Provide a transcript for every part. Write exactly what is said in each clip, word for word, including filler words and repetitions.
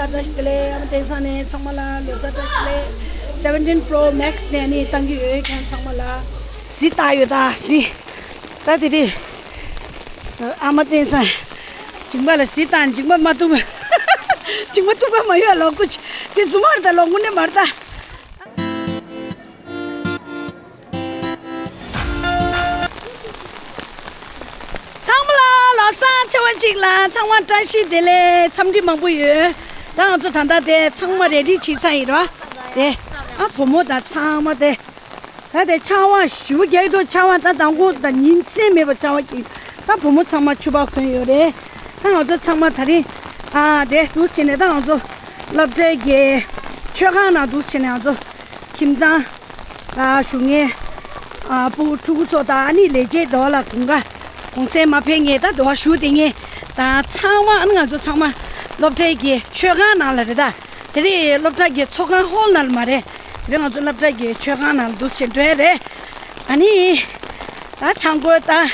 བཀྲ་ཤིས་བདེ་ལེགས། ཨ་མ་བསྟན་སང་ནས་ཚང་མ་ལ་ལོ་གསར་བཀྲ་ཤིས་བདེ་ལེགས། seventeen Pro Max ནས་ནི་བཏང་གི་ཡོད། ཁྱེད་ཚང་མ་ལ་གཟིགས་ད་ཡོད་ད་གཟིགས། ད་དེ་རིང་ཨ་མ་བསྟན་སང་མཇིང་པ་ལ་གཟིགས་དང་མཇིང་པ་མ་ཐུབ། མཇིང་པ་ཐུབ་པ་མ་ཡོད་ལོག་ཀུ་ཅི་དེ་རྫུན་མ་རེད་ད། ལོག་དངོས་གནས་མ་རེད་ད། ཚང་མ་ལ་ལོ་གསར་ཚེས་པ་གཅིག་ལ་ཚང་མ་བཀྲ་ཤིས་བདེ་ལེགས། འཚམས་འདྲི་མང་པོ་ཡོད། ད་ང་ཚོ་ད་ལྟ་དེ་ཚང་མ་རེ་ཌི་བྱེད་ཚར་ཡིན་རོ། དེ་ཨ་བུ་མོ་དང་ཚང་མ་དེ། ད་དེ་ཆར་པ་ཞེ་པོ་རྒྱག་གི་འདུག་ཆར་པ་ད་མདང་དགོང་དང་ཉིན་མཚན་མེད་པར་ཆར་པ་རྒྱག་ད་བུ་མོ་ཚང་མ་ཕྱུ་པ་གོན་ཡོད་རེད། ད་ང་ཚོ་ཚང་མ་དེ་རིང་ཨ་དེ་འདུག་སེ་བྱས་ནས་ད་ང་ཚོ་སློབ་གྲྭའི་གི་མཆོད་ཁང་ནང་འདུག་སེ་བྱས་ནས་ང་ཚོ་ཁྱིམ་ཚང་ལ་བཞུགས་མཁན་ཨ་སྤུ་གུ་ཕྲུ་གུ་ཚོ་དང་ཨ་ནི་ལས་བྱེད་དེ་བ་ལ་དགུན་ཁ་གུང་སེང་མ་ཕེབས་མཁན་ད་དེ་བ་བཞུགས་བསྡད་མཁན་དང་ཚང་མ་ཨ་ནི་ང་ཚོ་ཚང་མ་སློབ་གྲྭའི་གི་མཆོད་ཁང་ནང་ལ་རེད་ད། དེ་རིང་སློབ་གྲྭ་གི་ཚོགས་ཁང་ཧོལ་ནང་ལ་མ་རེད། དེ་རིང་ང་ཚོ་སློབ་གྲྭ་གི་མཆོད་ཁང་ནང་ལ་འདུག་སེ་འགྲོ་ཡ་རེད། ཨ་ནི། ད་ཆང་བསྐོལ་དང་།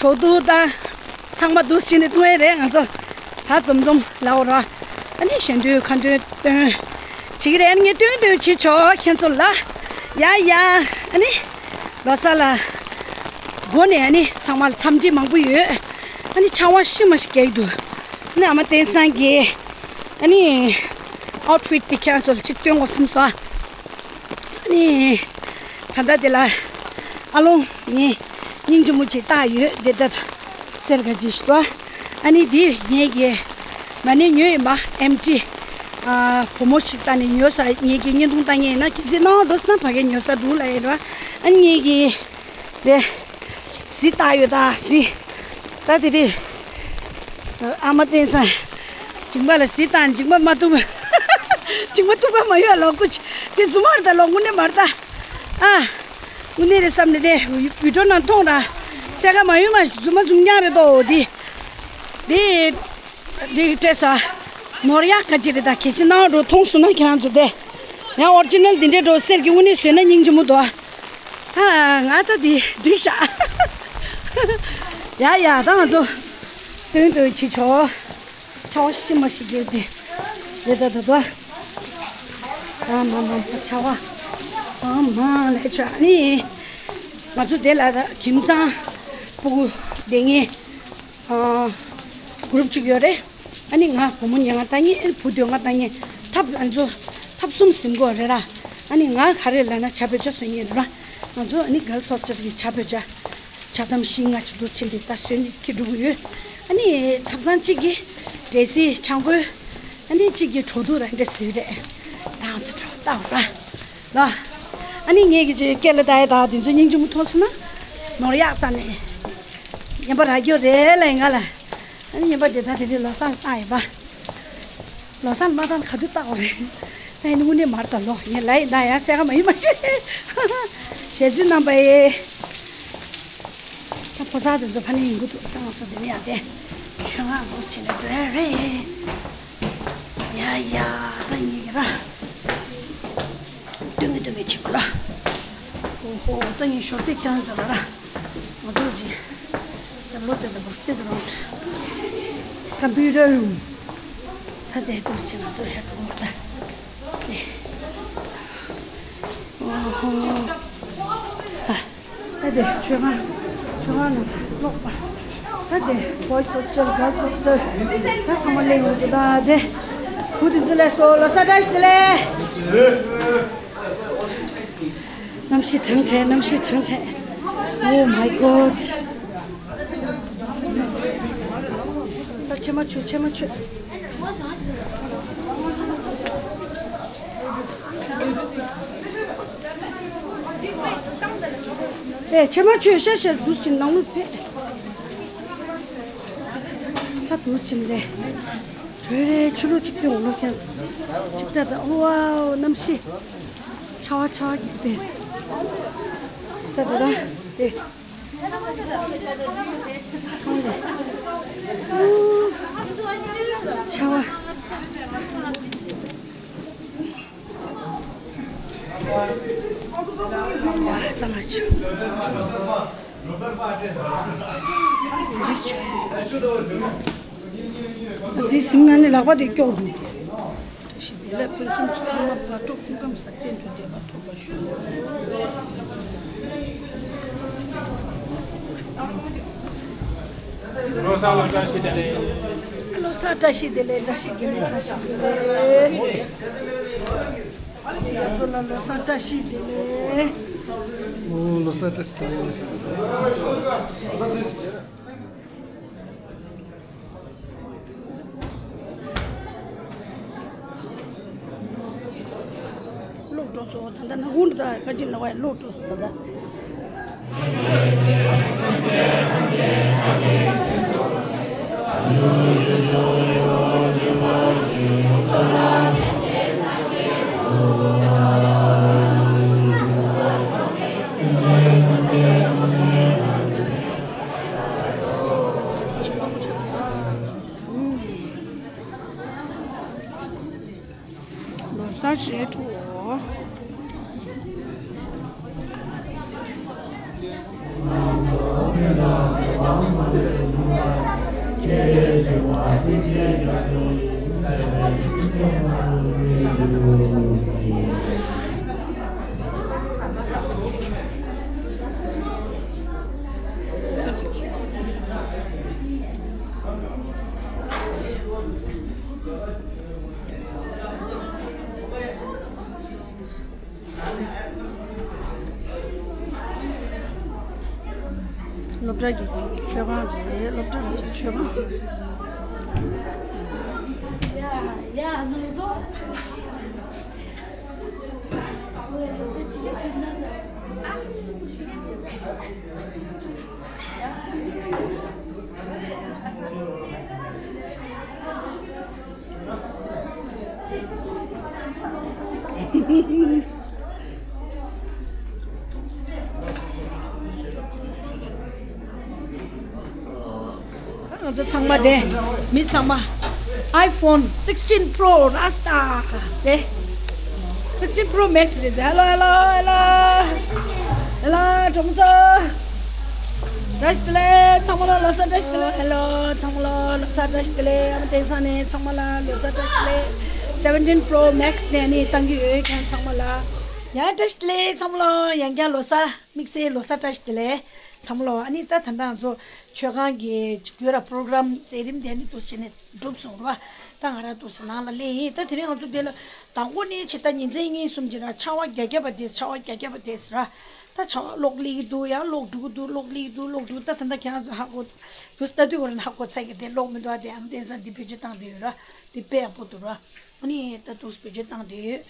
གྲོ་བསྡུར་དང་། ཚང་མ་འདུག་སེ་བྱས་ནས་བཏུང་ཡ་རེད་ང་ཚོ། ད་འཛོམས་འཛོམས་ལབ་རོགས། ཨ་ནི་གཞོན་དུས་ཁ་འདོན་སྟོན། བྱེད་ཀྱི་རེད། ཨ་ནི་ངས་སྟོན་སྟོན་བྱེད་ཆོག་ཁྱེད་ཚོ་ལ། ཡ་ཡ། ཨ་ནི། ལོ་གསར་ལ། སྒོ་ནས་ཨ་ནི་ཚང་མ་ལ་འཚམས་འདྲི་མང་པོ་ཡོད། ཨ་ནི་ཆར་པ་ཤི་མ་ཤི་རྒྱག་གི་འདུག་ཨ་ནི་ཨ་མ་བསྟན་སང་གིས། ཨ་ནི། ཨའུཊ་ཕིཊ་དེ་ཁྱེད་རང་ཚོ་ལ་གཅིག་སྟོན་དགོས་བསམ་སོང་། ཨ་ནི། ད་ལྟ་དེ་ལ། ཨ་ལོང་ངས་སྙིང་རྗེ་མོ་ཅིག་བཏགས་ཡོད་དེ་ལྟ་ད། སེར་ག་ཅིག་ཞིག་འདུག་ཨ་ནི་དེ་ངས་ཀྱི། མ་ནི་ཉོས་ཡིན་པ་ཨེམ་ཊི། ཨ་བུ་མོ་ཞིག་རྩ་ནས་ཉོས་ས་ངས་ཀྱི་བརྙན་ཐུང་བཏང་མཁན་ཡིན་ན་གལ་སྲིད་སྣང་བ་འགྲོ་སོང་ན་ཕ་གིར་ཉོས་ས་འདུག་ལབ་ཡིན་ར། ཨ་ནི་ངས་ཀྱི། དེ། གཟིགས་ད་ཡོད་ད་གཟིགས། ད་དེ་རིང་། ཨ་མ་བསྟན་སང་། མཇིང་པ་ལ་གཟིགས་དང་མཇིང་པ་མ་ཐུབ། མཇིང་པ་ཐུབ་པ་མ་ཡོད་ལོག་ཀུ་ཅི་དེ་རྫུན་མ་རེད་ད། ལོག་དངོས་གནས་མ་རེད་ད། ཨ། དངོས་གནས་རེད་བསམ་ནས་དེ་བི་ཌིའོ་ནང་མཐོང་ར། གསལ་ཁ་མ་ཡོད་མ་རྫུན་མ་རྫུན་རྐྱང་རེད་དོ་དེ། དེ། དེ་སྤྲད་ས། ནོར་གཡག་ཁ་ཅིག་རེད་ད། གལ་སྲིད་སྣང་བ་འགྲོ་མཐོང་སོང་ན་ཁྱེད་རང་ཚོ་དེ། ཡང་ཨོ་རི་ཇི་ནལ་དེ་འདྲའི་འགྲོ་གསེར་གྱི་དངོས་གནས་བཟོས་ན་སྙིང་རྗེ་མོ་འདུག་ཨ། ད་ང་ད་དེ་འགྲིག་ཤག་ཡ་ཡ་ད་ང་ཚོ་སྟོན་སྟོན་བྱེད་ཆོག་ཆར་པ་ཤི་མ་ཤི་རྒྱག་དེ་རེད་ད་ད་ད། ཨ་མ་མ་མ་ཆར་པ་ཨ་མ་ལས་ཆ་ནི་ང་ཚོ་དེ་ལ་ད་ཁྱིམ་ཚང་སྤུ་གུ་བསྡད་མཁན་ཨ་གུ་རུབ་ཅིག་ཡོད་རེད། ཨ་ནི་ང་བུ་མོ་ཉལ་ང་ལྟ་མཁན། ཨ་ནི་བུ་སྡོད་ང་ལྟ་མཁན། ཐབ་ང་ཚོ་ཐབ་གསུམ་ཟིན་གོ་རེད་ར། ཨ་ནི་ང་ག་རེ་ལབ་ན་ཇ་བོད་ཇ་བཟོ་མཁན་རེད་ར། ང་ཚོ་ཨ་ནི་གརལ་སི་ཧོ་སི་ཊལ་གྱི་ཇ་བོད་ཇ། ཇ་དམ་ཤིང་ལྔ་ཅིག་འདུག་ཕྱིན་ཏེ་ད་བཟོས་ནས་ཁྱེར་འགྲོ་གི་ཡོད། ཨ་ནི་ཐབ་ཚང་གཅིག་གི་འབྲས་སིལ་ཆང་བསྐོལ། ཨ་ནི་གཅིག་གི་གྲོ་བསྡུར་ར་འདྲ་ཟིག་རེད། ད་ང་ཚོ་གྲོ་ལྟ་བ་ར། ལ། ཨ་ནི་ངས་ཀྱི་ཅིག་སྐད་ལ་ད་ཡ་ད་དེ་ཚོ་སྙིང་རྗེ་མོ་མཐོང་སོང་ན། ནོར་གཡག་རྩ་ནས། ངན་པ་རག་རྒྱུ་རེད་ལབ་ཡིན་ང་ལ། ཨ་ནི་ངན་པ་དེ་ད་དེ་རིང་ལོ་གསར་བཏང་ཡིན་པ། ལོ་གསར་མ་བཏང་ག་དུས་བཏང་བ་རེད། ད་ཡིན་དངོས་གནས་མར་ད་ལོ་ངས་ལབ་ཡིན་ད་ཡ་གསལ་ཁ་མ་ཡིན་མ་ཤེས། ཞལ་རྫུན་རྣམ་པ་ཡེ། ད་ཕོ་གསར་དེ་ཚོ་ཕ་ནས་ཡིན་གི་འདུག་ད་ང་ཚོ་དེ་ནས་ཡང་དེ་ཆོས་ངག་འདུག་བྱས་ནས་འགྲོ་ཡ་རེད། ཡ་ཡ་ད་ངས་ཀྱི་ར། སྟོན་གི་སྟོན་གི་བྱེད་པ་ལ། ཨོ་ཧོ་ད་ངས་ཞོར་དེ་ཁྱེད་རང་ཚོ་ལ་ར། ང་ཚོ་ཅི། ད་ལོ་དེ་ད་བར་སྟེ་རོང་། ཀམ་པུ་ཊར་རུམ། ད་དེ་འདུག་བྱས་ང་ཚོ་ཧེ་འགྲོ་མ་ད། དེ། ཨོ་ཧོ། ད། ད་དེ་ཆོས་ཁང་། ཆོས་ཁང་ནང་ཀློག་པ། ད་དེ་བོ་ཡི་སི་ཧོ་སི་ཊལ། གརལ་སི་ཧོ་སི་ཊལ། ད་ཚང་མ་གླེང་ཡོང་གི་ད་དེ། བུ་དེ་ཚོ་ལ་སོ་ལོ་གསར་བཀྲ་ཤིས་བདེ་ལེགས། གནམ་གཤིས་གྲང་དྲགས། གནམ་གཤིས་གྲང་དྲགས། Oh my God. ལོ་གསར་ཕྱེ་མ་མཆོད། ཕྱེ་མ་མཆོད། ཨེ་ཕྱེ་མ་མཆོད། ཤ་ཤ་འདུག་ཅིང་ནང་ལོགས་ཕེབས། ད་འདུག་ཅིང་ལས། བོད་རེ་ཆུ་ལོག་ཅིག་སྟེང་འོག་ལོག་ཀྱང་ཅིག་ད་ད། ཨོ་ཝའོ་གནམ་གཤིས། ཆར་པ་ཆར་པ་གྱིས་དེ། ད་ད་ད་དེ། ཆར་པ། འདི་ཟིན་ན་ནི་ལག་པ་དེ་སྐྱོག་འགྲོ། ལས་ཕུན་སུམ་ཚོགས་པ་བག་དྲོ་སྐུ་ཁམས་ཟབ་ཅན་དུ་བདེ་བ་ཐོབ་པར་ཤོག་ལོ་གསར་ལ་བཀྲ་ཤིས་བདེ་ལེགས། ལོ་གསར་བཀྲ་ཤིས་བདེ་ལེགས། བཀྲ་ཤིས་བདེ་ལེགས། བཀྲ་ཤིས་བདེ་ལེགས། ཡ་ཚོ་ལ་ལོ་གསར་བཀྲ་ཤིས་བདེ་ལེགས། ཨོ་ལོ་གསར་བཀྲ་ཤིས་བདེ་ལེགས། ལོག་འགྲོ་སོང་། ད་ལྟ་ནག་ཁུང་དུ་ད་ཁ་ཅིག་ལ་བ་ལོག་འགྲོ་སོང་། ད་ལྟ། ལོ་གསར་བཞེས་འགྲོ། སློབ་གྲྭ་གི་མཆོད་ཁང་རེད། སློབ་གྲྭ་གི་མཆོད་ཁང་། ཡ་ཡ་ནུ་བཟོ། ང་ཚོ་ཚང་མ་དེ་མི་ཚང་མ་iPhone sixteen Pro ར་སྟ་དེ། Sixteen Pro Max རེད། ཧེ་ལོ་ཧེ་ལོ་ཧེ་ལོ། ཧེ་ལོ་གྲོགས་མོ་ཚོ། བཀྲ་ཤིས་བདེ་ལེགས། ཚང་མ་ལ་ལོ་གསར་བཀྲ་ཤིས་བདེ་ལེགས། ཧེ་ལོ་ཚང་མ་ལ་ལོ་གསར་བཀྲ་ཤིས་བདེ་ལེགས། ཨ་མ་བསྟན་འཛིན་ནས་ཚང་མ་ལ་ལོ་གསར་བཀྲ་ཤིས་བདེ་ལེགས། Seventeen Pro Max ནས་ནི་བཏང་གི་ཡོད། ཁྱེད་ཚང་མ་ལ་ཡང་བཀྲ་ཤིས་བདེ་ལེགས། ཚང་མ་ལ་ཡང་བསྐྱར་ལོ་གསར་དམིགས་བསལ་ལོ་གསར་བཀྲ་ཤིས་བདེ་ལེགས། ཚང་མ་ལ། ཨ་ནི་ད་ད་ལྟ་ང་ཚོ་མཆོད་ཁང་གི་གུ་ར་པོ་རོ་གྷ་རམ་མཛད་རིམ་དེ་ནི་འདུག་སེ་བྱས་ནས་གྲུབ་སོང་ར། ད་ང་རང་འདུག་སེ་ནང་ལ་སླེབས་ཡིན། ད་དེ་རིང་ང་ཚོ་འདི་ལ་དང་པོ་ནས་ཕྱི་ཟླ་ཉིན་མཚན་གཉིས་གསུམ་གྱི་ར་ཆར་པ་རྒྱག་རྒྱག་པ་དེ། ཆར་པ་རྒྱག་རྒྱག་པ་དེ་ར། ད་ཆར་པ་གློག་སླེབས་ཀྱི་འདུག་ཡང་གློག་འགྲོ་གི་འདུག་གློག་སླེབས་ཀྱི་འདུག་གློག་འགྲོ། ད་ད་ལྟ་ཁྱེད་རང་ཚོ་ཧ་གོ་འདུག་སེ། ལྟ་དུས་ཁོ་རང་ཧ་གོ་ཚར་གི། དེ་གློག་མི་འདུག་ཨ། དེ་ཨ་མ་བསྟན་འཛིན་འདི་བེད་སྤྱོད་བཏང་བསྡད་ཡོད་ར། དེ་དཔེ་ཡག་པོ་འདུག་ར། ཨ་ནི་ད་འདུག་སེ་བེད་སྤྱོད་བཏང་བསྡད་ཡོད།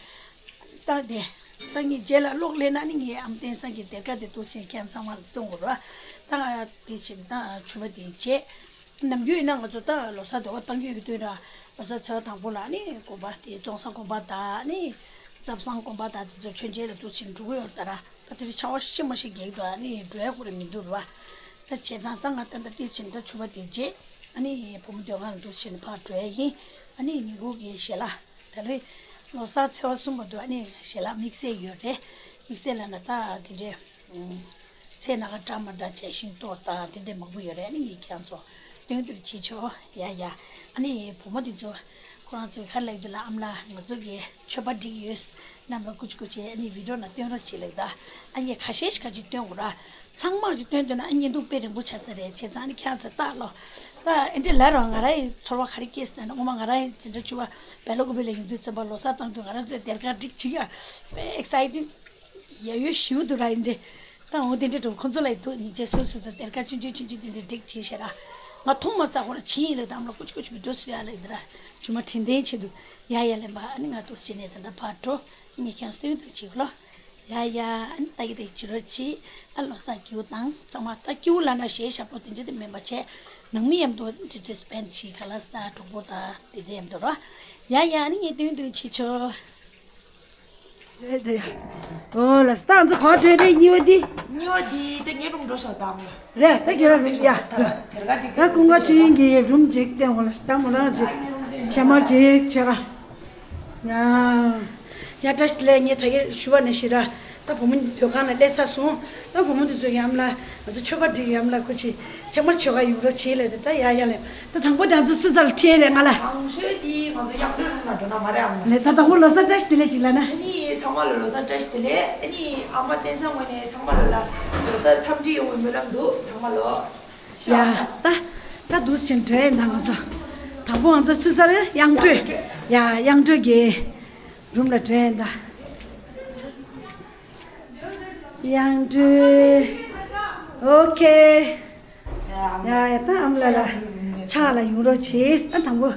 ད་དེ་ད་ངས་རྗེས་ལ་གློག་སླེབས་ན་ནི་ངས་ཨ་མ་བསྟན་འཛིན་གྱི་སྡེར་ཁ་དེ་འདུག་སེ་ཁྱེད་ཚང་མ་ལ་སྟོན་དགོས་ར། ད་དེ་བྱས་ད་ཕྱུ་པ་དེ་བྱས། ནམ་རྒྱུན་ཡིན་ན་ང་ཚོ་ད་ལོ་གསར་འདོད་པ་གཏང་རྒྱུ་ཡོད་དུས་ར། ལོ་གསར་ཚེས་པ་དང་པོ་ལ་ནི་དགོན་པ་དེ་རྫོང་བཟའ་དགོན་པ་དང་ནི་རྩྭ་བཟང་དགོན་པ་དང་དེ་ཚོ་མཆོད་མཇལ་ལ་འདུག་སེ་འགྲོ་གི་ཡོད་རེད་ད་ར། ད་དེ་རིང་ཆར་པ་ཤི་མ་ཤི་རྒྱག་གི་འདུག་ཨ་ནི་འགྲོ་ཡ་ཁོ་རང་མི་འདུག་ར། ད་བྱས་ཙང་ད་ང་ད་ད་ཏིས་བྱས་ནས་ད་ཕྱུ་པ་དེ་བརྗེས། ཨ་ནི་བུ་མོ་སྡོད་ཁང་ལ་འདུག་སེ་བྱས་ནས་ཕར་འགྲོ་ཡ་ཡིན། ཨ་ནི་ཉིན་གུང་གི་ཞལ་ལག་ད་ལོའི་ལོ་གསར་ཚེས་པ་གསུམ་བར་དུ་ཨ་ནི་ཞལ་ལག་དམིགས་བསལ་ཡོད་རེད། དམིགས་བསལ་ལབ་ན་ད་དེ་འདྲའི་ཚལ་སྣ་ཁ་འདྲ་མི་འདྲ་བྱས་ཤིང་ཏོག་དང་དེ་འདྲ་མང་པོ་ཡོད་རེད། ཨ་ནི་ངས་ཁྱེད་རང་ཚོ་སྟོན་སྟོན་བྱེད་ཆོག་ཡ་ཡ། ཨ་ནི་བུ་མོ་དེ་ཚོ་ཁོ་རང་ཚོས་ག་རེ་ལབ་ཀྱི་འདུག་ལབ། ཨ་མ་ལགས་ང་ཚོ་གི་མཆོད་པ་སྒྲིག་ཡོད། རྣམས་ལ་ཀུ་ཅི་ཀུ་ཅི་ཨ་ནི་བི་ཌིའོ་ནང་སྟོན་རོགས་བྱེད་ལབ་ད། ཨ་ནི་ཁ་ཤས་ཤིག་ཁ་ཅིག་སྟོན་དགོས་ར། ཚང་མར་ཅིག་སྟོན་འདོད་ན་ཨ་བརྙན་ཐུང་དཔེ་རིང་པོ་ཆགས་ས་རེད། བྱས་ཙང་ཨ་ནི་ཁྱེད་རང་ཚོས་ལྟ་ལོ། ད་ཨེ་འདྲ་ལབ་རོགས། ང་རང་ཡི་ཚོར་བ་ག་རེ་སྐྱེས་ཟེར་ན་ནི་སྔོན་མ་ང་རང་ཡི་འཛིན་གྲྭ་བཅུ་པ་སྦེལ་ཀོབ་ལ་ཡོང་དུས་ཙམ་པ་ལོ་གསར་བཏང་དུས་ང་རང་ཚོས་སྡེར་ཁ་སྒྲིག་བྱེད་ཡ་དཔེ་ཨེག་སའི་ཊིང་ཡ་ཡོད་ཞེ་པོ་འདུག་ར། ཨེ་འདྲ་ད་འོ་དེ་འདྲ་འགྲོ། ཁོང་ཚོ་ལ་ཡི་འདུག་ཉིན་བྱེད་སོ་སོ་སོ་སྡེར་ཁ་ཆུང་ཆུང་ཆུང་ཆུང་དེ་འདྲ་སྒྲིག་བྱེད་ཤེས་ར། ང་མཐོང་མ་སོང་། ཁོ་རང་བྱེད་ཡིན་ལབ། དམ་ལ་ཀུ་ཅི་ཀུ་ཅི་མི་འགྲོ་སུ་ཡ་ལ་ཡི་འདི་ར་ཞུ་མ་དྲན་རྟེན་ཆེད་དུ་ཡ་ཡ་ལེན་པ། ཨ་ནི་ང་འདུག་སེ་བྱས་ནས་ད་ལྟ་ཕར་འགྲོ། ངས་ཁྱེད་སྟོན་དུ་བྱེད་དགོས་ལོ། ཡ་ཡ། ཨ་ནི་ད་གི་དེ་བྱེད་རོགས་གྱིས། ཨ་ལོ་གསར་སྐྱིད་པོ་དང་ཚང་མ། ད་སྐྱིད་པོ་ལབ་ན་གཞས་ཞབས་བྲོ་དེ་འདྲ་དེ་མིན་པ་བྱས། ནང་མི་མཉམ་དུ་དུས་ཚོད་སྤེན་བྱེད། ཁ་ལག་ཟ། གྲོགས་པོ་དང་དེ་འདྲ་མཉམ་དུ་རོ། ཡ་ཡ། ཨ་ནི་ངས་སྟོན་དུ་བྱེད་ཆོག་རེད་དེ། ཨོ་ལ་སྟངས་ཚོ་ག་བར་འགྲོ་རེད། གཉིས་པ་འདི། གཉིས་པ་འདི་ད་ངའི་རུམ་འགྲོ་ཤག་དང་། རེད། ད་ཁྱེད་རང་རུམ་ཡ། ད་ཀུན་དགའ་ཚེ་རིང་གི་རུམ་ཅིག་སྟོན་དགོས་ལ། ད་མོ་རང་ཅིག་ཕྱེ་མར་ཅིག་བྱེད་ག་ཡ། ཡ་བཀྲ་ཤིས་བདེ་ལེགས། ངས་ད་གིན་ཞུ་བ་ནང་བཞིན་ར། ད་བུ་མོ་སྡོད་ཁང་ལ་སླེབས་ཚར་སོང་། ད་བུ་མོ་དེ་ཚོ་ཡ་མ་ལ་ང་ཚོ་མཆོད་པ་སྒྲིག་ཡ་མ་ལ་ཁུ་ཆི་ཕྱེ་མར་མཆོད་ག་ཡོང་རོགས་བྱེད་ལབ་རེད། ད་ཡ་ཡ་ལབ། ད་དང་པོ་དེ་ང་ཚོ་སུ་ཚ་ལ་ཁྲིད་རེད། ང་ལ། དང་ཤོས་དེ་ང་ཚོ་ཡག་སྒྲོལ་རུ་ལ། འགྲོ་ན་མ་རེད་ཨ་མ། ལེ་ད་དང་པོ་ལོ་གསར་བཀྲ་ཤིས་བདེ་ལེགས་ཅིག་ལབ་ན། ཨ་ནི་ཚང་མ་ལ་ལོ་གསར་བཀྲ་ཤིས་བདེ་ལེགས། ཨ་ནི་ཨ་མ་བསྟན་འཛིན་ངོས་ནས་ཚང་མ་ལ་ལ་ལོ་གསར་འཚམས་འདྲི་ཡོང་བའི་སྨོན་ལམ་འདུག་ཚང་མ་ལོ། ཡ་ད་ད་འདུག་ཕྱིན་འགྲོ་ཡིན་ད་ང་ཚོ། དང་པོ་ང་ཚོ་སུ་ཚར་གཡང་སྤྲུལ། ཡ་གཡང་སྤྲུལ་གྱི་རུམ་ལ་འགྲོ་ཡིན་ད། གཡང་སྤྲུལ། ཨོ་ཁེ། ཡ་ཡ་ད་ཨ་མ་ལགས་ལ་ཕྱག་ལ་ཡོང་རོགས་བྱེད། ཨ་དང་པོ་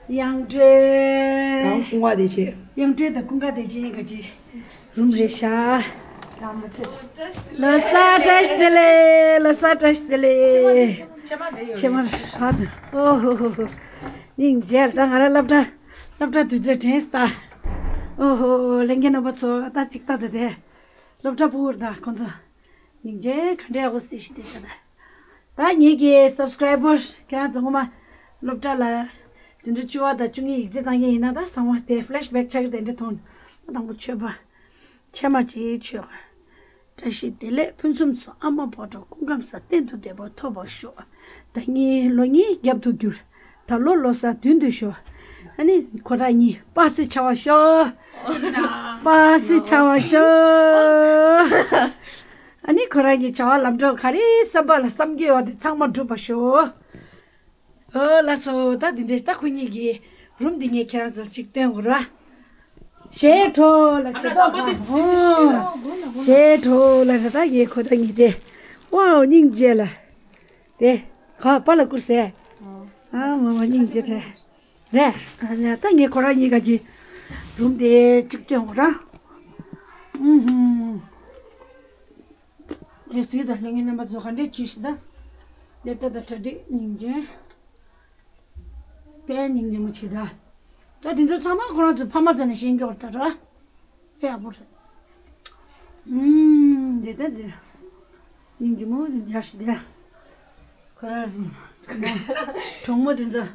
གཡང་སྤྲུལ། དང་ཀུན་དགའ་བདེ་ཆེན། གཡང་སྤྲུལ་དང་ཀུན་དགའ་བདེ་ཆེན་ག་ཅི་རུམ་རེད་ཤག་ལོ་གསར་བཀྲ་ཤིས་བདེ་ལེགས། ལོ་གསར་བཀྲ་ཤིས་བདེ་ལེགས། ཕྱེ་མར་ཧ་ད་ཨོ་ཧོ་ཧོ་ཧོ། སྙིང་རྗེ། ད་ང་རང་སློབ་གྲྭ་སློབ་གྲྭ་དུས་ཚོད་དྲན་སྟ། ཨོ་ཧོ་ལྷན་རྒྱས་རྣམ་པ་ཚོ་ད་ཅིག་ལྟ་དེ་དེ། སློབ་གྲྭ་ཕྲུ་གུར་ད་ཁོང་ཚོ་སྙིང་རྗེ་ག་འདྲ་ཡག་པོ་སྲིད་ཤི་དེ་ད་ད། ད་ངེད་ཀྱི་སབ་སི་ཀ་རའི་བར་ཁྱེད་རང་ཚོ་ངོ་མ་སློབ་གྲྭ་ལ་འཛིན་གྲྭ་བཅུ་པ་དང་བཅུ་གཉིས་ཡིག་ཚད་བཏང་མཁན་ཡིན་ན་ད་གསང་བ་དེ་ཕི་ལེ་ཤི་བྷེག་ཆགས་ཀྱི་དེ་འདྲ་མཐོང་། ད་དང་པོ་མཆོད་པ་ཕྱེ་མར་ཅིག་མཆོད། བཀྲ་ཤིས་བདེ་ལེགས་ཕུན་སུམ་ཚོགས། ཨ་མ་བག་དྲོ་སྐུ་ཁམས་བཟང་། གཏན་དུ་བདེ་བ་ཐོབ་པར་ཤོག་ཟླ་གཉིས་ལོ་གཉིས་རྒྱབ་ཏུ་འགྱུར། ད་ལོ་ལོ་གསར་མདུན་དུ་ཤོག་ཨ་ནི་ཁོ་རང་གཉིས་པ་སི་ཆ་བར་ཤོག་པ་སི་ཆ་བར་ཤོག་ཨ་ནི་ཁོ་རང་གི་བྱ་བ་ལམ་འགྲོ་ག་རེ་བསམ་པ་ལ་བསམ་གྱི་ཡོད་དེ་ཚང་མ་འགྲུབ་པར་ཤོག་ཨོ་ལགས་སོ། ད་འདི་འདྲས་ད་ཁོ་གཉིས་ཀྱི་རུམ་འདི་ངས་ཁྱེད་རང་ཚོར་གཅིག་སྟོན་དགོས་ར། ཞེས་ཁྲོ་ལ་ཞེ་ཏོག་ཁ་ཧོ། ཞེས་ཁྲོ་ལ་ད་ངས་ཁོ་ད་ངས་དེ། ཝའོ་སྙིང་རྗེ་ལ། དེ། ཁ་པ་ལ་བསྐུར་ཟེ། ཨ་མ་མ་སྙིང་རྗེ་ཁྲེ། རེད། ད་ངས་ཁོ་རང་གཉིས་ཀ་གི་རུམ་དེ་གཅིག་སྟོན་དགོས་ར། ཨུ་ཧུ། རེ་སི་ད་ལྷན་རྒྱས་རྣམ་པ་ཚོ་ག་འདྲས་བྱུས་ཤིག་ད། ལེ་ཏ་ད་གྲ་སྒྲིག་སྙིང་རྗེ། དཔེ་སྙིང་རྗེ་མོ་ཆེ་ད། ད་དེ་ཚོ་ཚང་མ་ཁོ་རང་ཚོ་ཕ་མ་ཚོ་ནས་ཤེས་ཀྱི་ཡོད་ད་ར། དཔེ་ཡག་པོ་རེད། ཨུམ་དེ་ད་དེ། སྙིང་རྗེ་མོ་དེ་འཇར་ཞིག་དེ། ཁོ་རང་གྲོགས་མོ་དེ་ཚོ།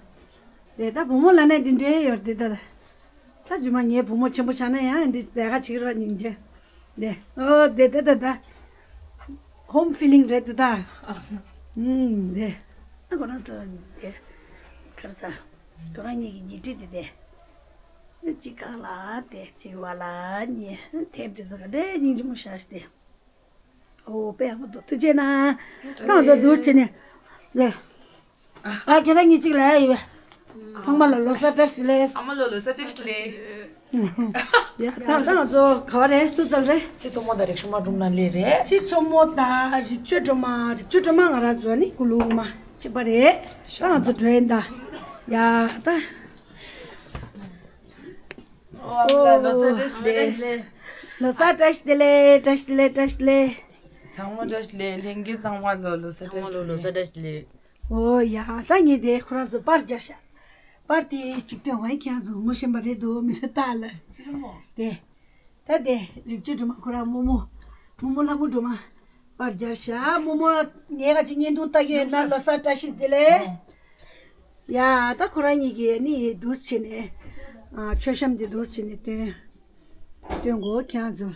དེ་ད་བུ་མོ་ལ་ནས་དེ་འདྲའི་ཡོད་དེ་ད། ད་རྗེས་མ་ངའི་བུ་མོ་ཆེན་པོ་ཆགས་ན་ཡང་འདི་ལས་ཀ་བྱེད་རོགས་སྙིང་རྗེ། དེ། ཨོ་དེ་དེ་དེ་དེ། ཧོམ་ཕི་ལིང་རེད་དེ་ད། ཨུམ་དེ། ཨ་ཁོ་རང་ཚོ་དེ། ཁར་ས། ཁོ་རང་གཉིས་ཀྱི་ཉལ་ཁྲི་དེ་དེ། དེ་གཅིག་གང་ལ་དེ་གཅིག་བ་ལ་གཉིས་དེབ་དེ་ཚོ་ག་འདྲའི་སྙིང་རྗེ་མོ་བཞག་སྟེ། ཨོ་དཔེ་ཡག་པོ་འདུག་ཐུགས་རྗེ་གནང་། ཏང་ཏོ་འདུག་བྱས་ནས། ལེ། ཨ་ཁྱེད་རང་གཉིས་གཅིག་ལ་ཡོད། ཚང་མ་ལ་ལོ་གསར་བཀྲ་ཤིས་བདེ་ལེགས། ཨ་མ་ལོ་ལོ་གསར་བཀྲ་ཤིས་བདེ་ལེགས། ཡ་ད་ད་ང་ཚོ་ག་བ་རེད། སུ་ཚར་རེད། ཚེ་སོ་མོ་དང་རིག་ཤོ་མ་སྒྲུང་ན་ལེ་རེད། ཚེ་སོ་མོ་དང་རིག་ཆོས་སྒྲོལ་མ། རིག་ཆོས་སྒྲོལ་མ་ང་རང་ཚོ་ནི་ཀུ་ལུ་མ་གཅིག་པ་རེད། ད་ང་ཚོ་འགྲོ་ཡིན་ད། ཡ་ད། ཨོ་ཨ་མ་ལོ་གསར་བཀྲ་ཤིས་བདེ་ལེགས། ལོ་གསར་བཀྲ་ཤིས་བདེ་ལེགས། བཀྲ་ཤིས་བདེ་ལེགས། བཀྲ་ཤིས་བདེ་ལེགས། ཚང་མ་བཀྲ་ཤིས་བདེ་ལེགས། ལྷན་རྒྱས་ཚང་མ་ལོ་ལོ་གསར་བཀྲ་ཤིས་བདེ་ལེགས། ཚང་མ་ལོ་ལོ་གསར་བཀྲ་ཤིས་བདེ་ལེགས། ཨོ་ཡ་ད་ངས་དེ་ཁོ་རང་ཚོ་པར་རྒྱག་ཤག་པར་དེ་གཅིག་སྟོན་བ་ཁྱེད་རང་ཚོ་ངོ་ཤེས་པ་རེད་འདུག་མི་ཚོ་ལྟ་ལ། དེ། ད་དེ་རིག་ཆོས་སྒྲོལ་མ་ཁོ་རང་རྨོ་མོ། རྨོ་མོ་ལྷ་མོ་སྒྲོལ་མ། པར་རྒྱག་ཤག་རྨོ་མོ་ངས་ག་ཅིག་བརྙན་ཐུང་ལྟ་གི་ཡོད་ན་ལོ་གསར་བཀྲ་ཤིས་བདེ་ལེགས། ཡ་ད་ཁོ་རང་གཉིས་ཀྱིས་ནི་འདུག་བྱས་ནས་ཨ་མཆོད་བཤམས་དེ་འདུག་བྱས་ནས་སྟོན། སྟོན་གོ་ཁྱེད་རང་ཚོ།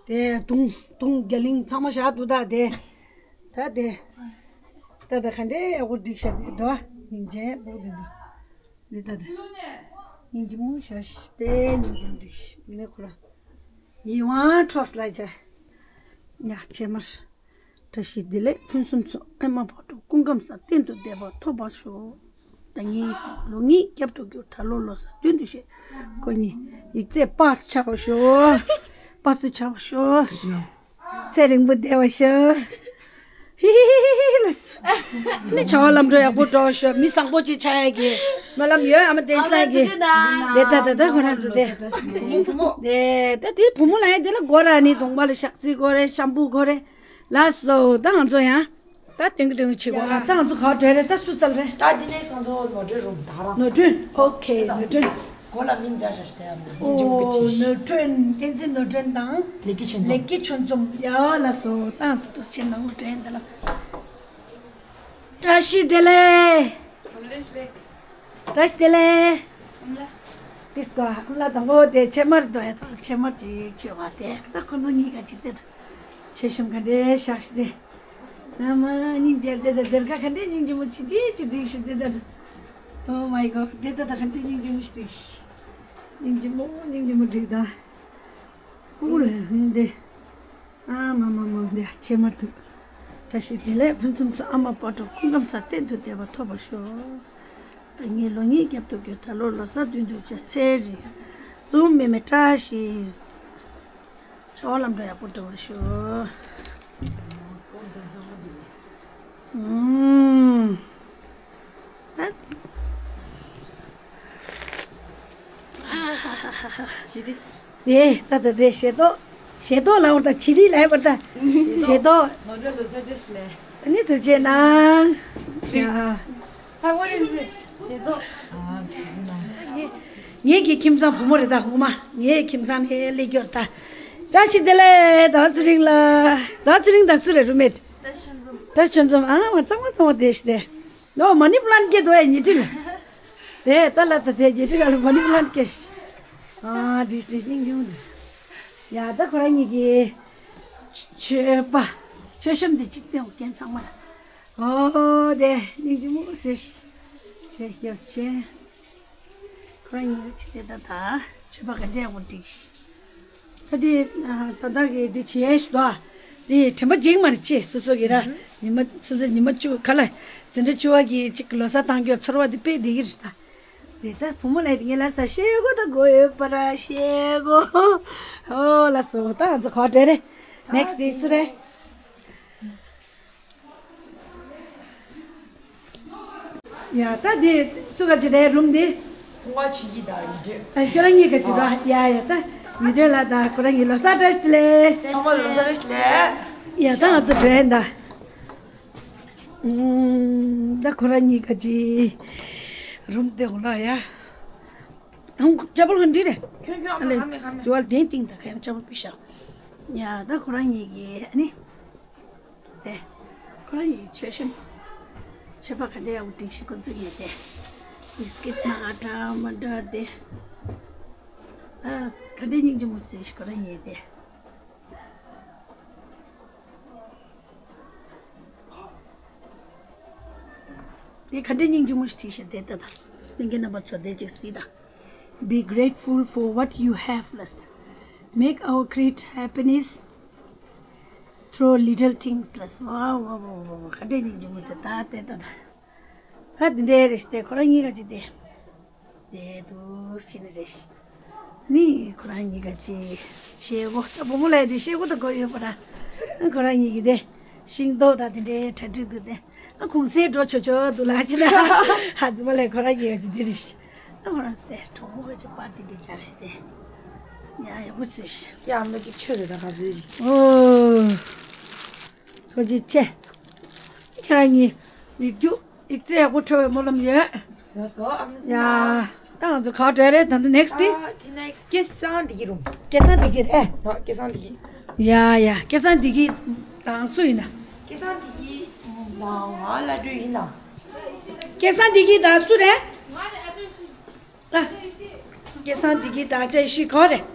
དེ་དུང་དུང་རྒྱ་གླིང་ཚང་མ་བཞག་འདུག་ད་དེ། ད་དེ། ད་ད་ག་འདྲའི་ཨ་ཁུ་འགྲིག་ཤག་དེ་དོ། སྙིང་རྗེ་པོ་དེ་དོ། འདི་ད་དེ། སྙིང་རྗེ་མོ་ཤ་ཤི་པའི་སྙིང་རྗེ་མོ་འགྲིག་ཤི་ནས་ཁོ་ར། ཡིད་དབང་འཕྲོག་སླ་བྱ། ཡ་ཆེ་མར། བཀྲ་ཤིས་བདེ་ལེགས་ཕུན་སུམ་ཚོགས། ཨེ་མ་བག་དྲོ་སྐུ་ཁམས་བཟང་། གཏན་དུ་བདེ་བ་ཐོབ་པར་ཤོག་ཟླ་གཉིས་ལོ་གཉིས་རྒྱབ་ཏུ་འགྱུར། ད་ལོ་ལོ་གསར་མདུན་དུ་བཞེས། ཁོ་གཉིས་ཡིག་ཚད་པ་སི་ཆགས་པར་ཤོག་པ་སི་ཆགས་པར་ཤོག་ཚེ་རིང་པོ་བསྡད་པར་ཤོག་ཧི་ཧི་ཧི་ཧི་ལ་སོ། ནི་བྱ་བ་ལམ་འགྲོ་ཡག་པོ་འགྲོ་ཤོག་མི་བཟང་པོ་ཅིག་ཆགས་ཡག་གི་སྨོན་ལམ་ཡོད། ཨ་མ་བསྟན་འཛིན་གྱི། དེ་ད་ད་ད་ཁོ་རང་ཚོ་དེ། དེ་ད་དེ་བུ་མོ་ལ་ཡ་དེ་ལ་སྒོ་ར་ནི་གདོང་པ་ལ་ཞག་རྩི་དགོས་རེད། ཤམ་པུ་དགོས་རེད། ལགས་སོ། ད་ང་ཚོ་ཡང་། ད་སྟོན་གི་སྟོན་གི་བྱེད་དགོས། ད་ང་ཚོ་ག་བྲོས་རེད། ད་སུ་ཚར་རེད། ད་འདི་ནས་སང་ཚོ་ནོར་འཁྲུལ་རུང་ད་རང་། ནོར་འཁྲུལ། ཨོ་ཁེ་ནོར་འཁྲུལ། གོ་ལ་མིང་འཇགས་བཞག་ཤི་ད་ཡང་མིང་ཅུང་གི་ཨོ་བྲིས་ཤི། ནོར་འཁྲུལ། བསྟན་འཛིན་ནོར་འཁྲུལ་དང་། ལེགས་སྐྱེས་ཆོས་འཛོམས། ལེགས་སྐྱེས་ཆོས་འཛོམས། ཡ་ལགས་སོ། ད་ང་ཚོ་འདུག་སེ་ནང་ལ་བྲོས་ཡིན་ད་ལ། བཀྲ་ཤིས་བདེ་ལེགས། བཀྲ་ཤིས་བདེ་ལེགས། ཏིས་ཀ་ཨ་མ་ལགས་དང་པོ་དེ་ཕྱེ་མར་དོ་ཡ་དང་ཕྱེ་མར་ཅིག་མཆོད་པ་དེ་ད་ཁོ་ཚོ་གཉིས་ཀ་ཅིག་དེ་དང་ཕྱེ་ཤམ་ག་འདྲའི་བཞག་ཤི་དེ། ཨ་མ་སྙིང་རྗེ་དེ་ད་སྡེར་ཁ་ག་འདྲའི་སྙིང་རྗེ་མོ་ཅིག་ཅིག་ཅིག་བསྒྲིགས་ཤི་དེ་ད། Oh my God དེ་ད་ད་ག་འདྲའི་སྙིང་རྗེ་མོ་ཞིག་བསྒྲིགས་ཤི། སྙིང་རྗེ་མོ། སྙིང་རྗེ་མོ་འགྲིག་ད། ཀུ་ལ་ཧུན་དེ། ཨ་མ་མ་མ་འདི་ཆེ་མ་ཐུབ། བཀྲ་ཤིས་བདེ་ལེགས་ཕུན་སུམ་ཚོགས། ཨ་མ་དཔལ་སྤྲུལ་སྐུ་ཁམས་སར་གཏན་དུ་བདེ་བ་ཐོབ་པར་ཤོག་ད་ངའི་ལོ་ཉིས་རྒྱབ་ཏུ་གྱུར། ད་ལོ་ལོ་གསར་བདུན་དུ་གྱུར། ཚེ་རིང་། བཟུམ་མེད་མེད་བཀྲ་ཤིས། བྱ་བ་ལམ་འགྲོ་ཡག་པོ་འགྲོ་བར་ཤོག་ཨུམ། ད། ཨ་ཧ་ཧ་ཧ་ཧ། ཇི་རི། དེ་ད་ད་དེ་ཞལ་ཏོག་ཞལ་ཏོག་ལ་བར་ད་ཇི་རི་ལ་བར་ད། ཞལ་ཏོག་ང་འགྲོ་ལོ་སར་བཀྲ་ཤིས་ལེ། ཨ་ནི་ཐུགས་རྗེ་གནང་། ཡ། ད་ཝ་ཨིས་ཞལ་ཏོག་ཨ་ཐུགས་རྗེ་གནང་། ངེད་ཀྱི་ཁྱིམ་ཚང་བུ་མོ་རེད་ད། འོ་མ་ངའི་ཁྱིམ་ཚང་ནས་སླེབས་རྒྱུ་རེད་ད། བཀྲ་ཤིས་བདེ་ལེགས། ད་ཚེ་རིང་ལ། ད་ཚེ་རིང་ད་སུ་རེད། རུ་མེད། ད་ཆོས་འཛོམས། ད་ཆོས་འཛོམས། ཨ་མ་ཚང་མ་ཚང་མ་དེ་ཞིག་དེ། ནོ་མ་ནི་པ་ལན་སྐྱེ་དོ་ཡ་ཉི་ཁྲི་ལ། དེ་ད་ལ་ད་དེ་ཉི་ཁྲི་ལ་མ་ནི་པ་ལན་སྐྱེ་ཤི། ཨ་དེ་དེ་སྙིང་རྗེ་མོ་དེ། ཡ་ད་ཁོ་རང་གཉིས་ཀྱི་མཆོད་པ་མཆོད་བཤམས་དེ་གཅིག་སྟོན་རྒན་ཚང་མ་ལ། ཨོ་དེ་སྙིང་རྗེ་མོ་ཟེར་ཤི། དེ་སྐྱབས་ཆེ། ཁོ་རང་གཉིས་ཀྱི་དེ་ད་ད་མཆོད་པ་ག་འདྲ་ཡག་པོ་བསྒྲིགས་ཤི། ད་དེ་ད་ལྟ་གི་དེ་བྱེད་ཤི་དོ། དེ་དྲན་པ་བརྗེད་མ་རེད་ཅེས་སོ་སོ་གི་ར། ཉི་མ་སོ་སོ་ཉི་མ་བཅུ་ག་ལ། འཛིན་གྲྭ་བཅུ་བ་གི་ཅིག་ལོ་གསར་བཏང་རྒྱུ་ཚོར་བ་དེ་དཔེ་བདེ་གི་རེད་ད། དེ་ད་བུ་མོ་ལ་དེ་ངས་ལ་ས་ཤེལ་སྒོ་ད་དགོས་ཡོད་པ་ར་ཤེལ་སྒོ། ཨོ་ལ་སོ་ད་ང་ཚོ་ག་བ་འགྲོ་རེད། ནེག་སི་དེ་སུ་རེད། ཡ་ད་འདི་སུ་ག་ཅི་རེད་རུམ་འདི། ཐུང་བ་ཆུ་ཡི་དང་ཡི་འདྲེ། ཨ་ཁྱོད་རང་གཉིས་ག་ཅི་ར། ཡ་ཡ་ད་ཡི་འདྲེ་ལ་ད་ཁོ་རང་གཉིས་ལོ་གསར་བཀྲ་ཤིས་བདེ་ལེགས། ཚང་མ་ལོ་གསར་བཀྲ་ཤིས་བདེ་ལེགས། ཡ་ད་ང་ཚོ་འགྲོ་ཡིན་ད། ཨུམ། ད་ཁོ་རང་གཉིས་ག་ཅི་རུམ་དེ་འོ་ལ་ཡ། ཨང་ཅ་པོལ་ག་འདྲི་རེད། ཁྱོད་ཁྱོད་ཨ་ཨ་ལེ། ལེ་ཁ་མེད་ཁ་མེད། དུ་བ་ལ་གདན་སྟེང་ད་ཁ་ཡང་ཅ་པོལ་པི་ཤག་ཡ་ད་ཁོ་རང་གཉིས་ཀྱི་ཨ་ནི། དེ། ཁོ་རང་ཡི་མཆོད་བཤམས། མཆོད་པ་ག་འདྲ་ཡག་པོ་བསྒྲིགས་ཤིག་ཁོ་ཚོ་ངས་དེ། བི་སི་ཀིཊ་ན་ཨ་འདྲ་མ་འདྲ་དེ། ཨ། ག་འདྲ་སྙིང་རྗེ་མོ་ཟེར་ཤིག་ཁོ་རང་ངས་དེ། དེ་ག་འདྲ་སྙིང་རྗེ་མོ་ཞིག་བྲིས་ཤིག་དེ་ལྟ་དང་། ལྷན་རྒྱས་རྣམ་པ་ཚོ་དེ་ཅིག་གཟིགས་དང་། Be grateful for what you have ལ། Make our create happiness through little things ལ། ཝའོ་ཝའོ་ཝའོ་ཝའོ། ག་འདྲའི་སྙིང་རྗེ་མོ་དེ་ད་ལྟ་ད་ད། ད་འདི་འདྲའི་རེ་ཞིག་དེ་ཁོ་རང་གཉིས་ཀ་ཅིག་དེ། དེ་དུ་ཕྱིན་ནི་རེ་ཞིག་ནི་ཁོ་རང་གཉིས་ཀ་ཅིག་ཤེལ་སྒོ་ད་བུ་མོ་ལ་ཡ་དེ་ཤེལ་སྒོ་ད་དགོས་ཡོད་པ་ར། ཁོ་རང་གཉིས་ཀྱི་དེ་ཤིང་ཏོག་ད་དེ་འདྲའི་གྲ་སྒྲིག་འདུག་དེ། ཨ་གུང་སེང་འགྲོ་ཆོག་ཆོག་འདུག་ལ་ཅི་ན། ཧ་ཙི་མ་ལས་ཁོ་རང་གཉིས་ཀ་ཅིག་དེ་རེ་ཞིག་ཨ་ཁོ་རང་ཚོ་དེ་གྲོགས་པོ་ག་ཅིག་པར་ཏི་དེ་སྦྱར་ཞིག་དེ། ཡ་ཡག་པོ་བཟོས་ཤིག་ཡ་ཨ་མ་ཅིག་མཆོད་རེ་ད་གབ་ཟེ་ཞིག་ཨོ། ཐུགས་རྗེ་ཆེ། ཁྱེད་རང་གཉིས་ཡིག་རྒྱུགས་ཡིག་ཚད་ཡག་པོ་འཕྲོད་པའི་སྨོན་ལམ་ཡོད། ལགས་སོ་ཨ་མ་ཡ། ད་ང་ཚོ་ག་བྲོས་རེད་ད་ནི་ནེག་སི་ཊི། ཨ་དེ་ནེག་སི་ཊི་སྐལ་བཟང་བདེ་སྐྱིད་རུང་། སྐལ་བཟང་བདེ་སྐྱིད་རེད། ཨ་སྐལ་བཟང་བདེ་སྐྱིད། ཡ་ཡ་སྐལ་བཟང་བདེ་སྐྱིད་དང་སུ་ཡིན་ན། སྐལ་བཟང་བདེ་སྐྱིད་དང་ང་ལ་སྤྲོད་ཡིན་ན། སྐལ་བཟང་བདེ་སྐྱིད་དང་སུ་རེད། ལ། སྐལ་བཟང་བདེ་སྐྱིད་དང་བཀྲ་ཤིས་གོ་རེད།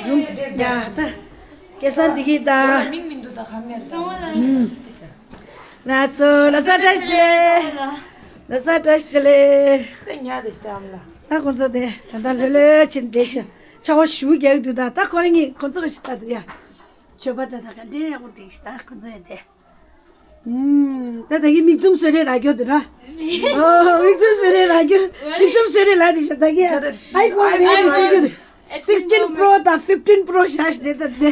རུམ། ཡ་ད། སྐལ་བཟང་བདེ་སྐྱིད་དང་། མིང་མི་འདུག་ད་ག་མེད་ལ། ལགས་སོ་ལགས་སོ་བཀྲ་ཤིས་བདེ་ལེགས། ལགས་སོ་བཀྲ་ཤིས་བདེ་ལེགས། ད་ཉལ་བསྡད་ཤག་ཨ་མ་ལགས། ད་ཁོང་ཚོ་དེ་ད་ལྟ་ལྷོད་ལྷོད་བྱས་ནས་བསྡད་ཤག་ཆར་པ་ཞེ་པོ་རྒྱག་གི་འདུག་ད་ད་ཁོ་རང་གཉིས་ཁོང་ཚོ་ག་ཞིག་ལྟ་འདུག་ཡ། མཆོད་པ་ད་ད་ག་འདྲའི་ཡག་པོ་བསྒྲིགས་ཤག་ད་ཁོང་ཚོ་ཡ་དེ། ཨུམ། ད་ད་གི་མིག་བཙུམ་བཟོ་རེས་རག་རྒྱུ་འདུག་ར། ཨོ་མིག་བཙུམ་བཟོ་རེས་རག་རྒྱུ། མིག་བཙུམ་བཟོ་རེས་ལ་དེ་ཤ་ད་གི་ཨའི་ཕོན་ལས་ཀྱི་བཅོས་རྒྱུ་འདུག sixteen Pro དང་fifteen Pro ཤ་ཤ་དེ་ད་དེ།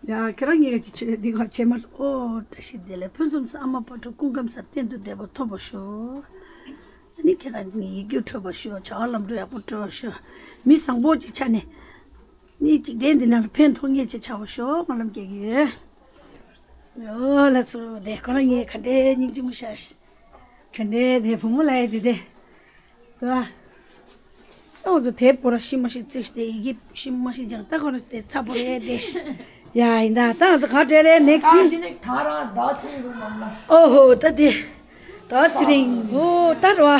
ཡ་ཁྱེད་རང་ངེད་ཀྱི་ཆེ་འདི་ག་ཆེ་མར་ཨོ་བཀྲ་ཤིས་བདེ་ལེགས་ཕུན་སུམ་ཚོགས། ཨ་མ་དཔལ་སྤྲུལ་སྐུ་ཁམས་སར་གཏན་དུ་བདེ་བ་ཐོབ་པར་ཤོག་ཨ་ནི་ཁྱེད་རང་གི་ཡིག་རྒྱུགས་འཕྲོད་པར་ཤོག་བྱ་བ་ལམ་འགྲོ་ཡག་པོ་འགྲོ་བར་ཤོག་མི་བཟང་པོ་ཅིག་ཆགས་ནས། ནི་འཇིག་རྟེན་འདི་ནང་ལ་ཕན་ཐོགས་མཁན་ཅིག་ཆགས་པར་ཤོག་སྨོན་ལམ་རྒྱག་གི་ཡོད། ཨོ་ལགས་སོ་དེ་ཁོ་རང་ངས་ག་འདྲའི་སྙིང་རྗེ་མོ་ཤག་ག་འདྲའི་དེ་བུ་མོ་ལ་ཡ་དེ་དེ། དོ། ཨ་ང་ཚོ་དེ་པོ་ར་ཤི་མ་ཤི་བརྩིགས་ཏེ་ཡི་གེ་ཤི་མ་ཤི་སྦྱངས་ད་ཁོ་ར་དེ་ཚ་པོ་རེད་དེ། ཡ་ཡིན་ད་ད་ང་ཚོ་ག་འདྲ་རེད་ནེག་སི་ཊི། ཨ་འདི་ནི་ད་རང་ཟླ་ཚེ་རིང་རུང་མ་ལ། ཨོ་ཧོ་ད་དེ། ད་ཚེ་རིང་ཨོ་ད་རེད་བ།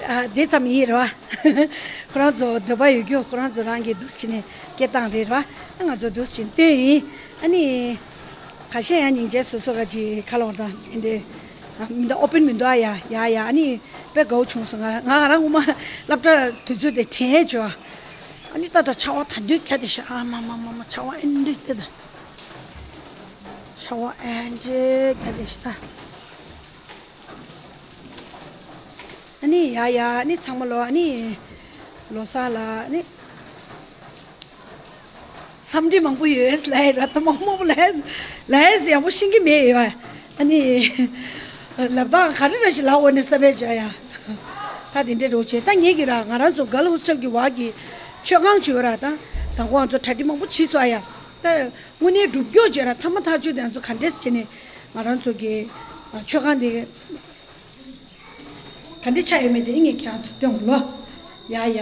ཨ་དེ་ཙམ་ཡིན་རེད་བ། ཁོ་རང་ཚོ་འདོད་པ་ཡོད་རྒྱུ་ཁོ་རང་ཚོ་རང་གི་འདུག་སེ་བྱས་ནས་སྐད་བཏང་རེད་རེད་བ། ང་ཚོ་འདུག་སེ་བྱས་ནས་བཏོན་ཡིན། ཨ་ནི། ཁ་ཤས་ཡང་སྙིང་རྗེ་སོ་སོ་ག་ཅིག་ཁ་ལོག་དང་ཨེ་འདྲ། མི་འདུག་ཨོ་པན་མི་འདུག་ཨ་ཡ་ཡ་ཡ། ཨ་ནི་དཔེ་དགའ་བོ་བྱུང་སོང་། ང་ང་ང་རང་ངོ་མ་སློབ་གྲྭ་དུས་ཚོད་དེ་དྲན་བྱོས། ཨ་ནི་ད་ད་ཆར་པ་ད་འདི་ག་དེ་ཤ་ཨ་མ་མ་མ་མ་ཆར་པ་ཨེ་འདི་དེ་ད་ཆར་པ་ཨེ་འདི་ག་དེ་ཤ་ད། ཨ་ནི་ཡ་ཡ་ཨ་ནི་ཚང་མ་ལོ། ཨ་ནི་ལོ་གསར་ལ་ཨ་ནི། འཚམས་འདྲི་མང་པོ་ཡོད་ལབ་ཡ་ར། ད་མང་མང་པོ་ལབ་ལབ་ཡ་ཡག་པོ་ཤེས་ཀྱི་མེད་ཡོད། ཨ་ནི་ལབ་སྟངས་ག་རེ་ར་ཞིག་ལབ་འོ་ནས་ས་བས་བྱ་ཡ། ད་དེ་འདྲའི་རོགས་བྱེད། ད་ངེད་ཀྱི་ར་ང་རང་ཚོ་གལ་ཧོ་སི་ཊེལ་གྱི་བར་གྱི་མཆོད་ཁང་བྱོས་ར། ད་དང་པོ་ང་ཚོ་གྲ་སྒྲིག་མང་པོ་བྱས་སོང་ཨ་ཡ། ད་དངོས་གནས་སྒྲུབ་སྐྱོར་བྱས་ར། ཐ་མ་ཐག་ཆོད་དེ་ང་ཚོ་ག་འདྲས་བྱས་ནས་ང་རང་ཚོ་གི་མཆོད་ཁང་དེ་ག་འདྲས་ཆགས་ཡོད་མེད་དེ་ངས་ཁྱེད་རང་ཚོ་སྟོན་དགོས་ལོ། ཡ་ཡ།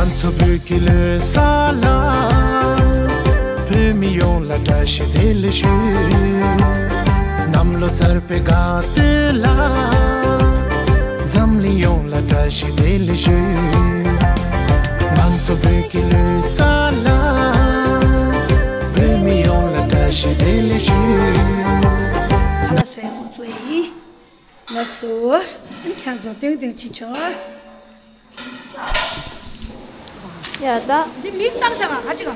ང་ཚོ་བོད་ཀྱི་ལོ་གསར་ལ། བོད་མི་ཡོངས་ལ་བཀྲ་ཤིས་བདེ་ལེགས་ཞུ། གནམ་ལོ་གསར་པའི་དགའ་སྟོན་ལ། འཛམ་གླིང་ཡོངས་ལ་བཀྲ་ཤིས་བདེ་ལེགས་ཞུ། ང་ཚོ་བོད་ཀྱི་ལོ་གསར་ལ། བོད་མི་ཡོངས་ལ་བཀྲ་ཤིས་བདེ་ལེགས་ཞུ། ལགས་སོ། ཡ་ཁོང་ཚོ་ཡིན། ལགས་སོ། ཨ་ནི་ཁྱེད་ཚོ་སྟོན་སྟོན་ཕྱིན་ཆོག་ཡ་ད། འདི་མིག་བཏང་བཞག་ག་ག་ཅི་ག་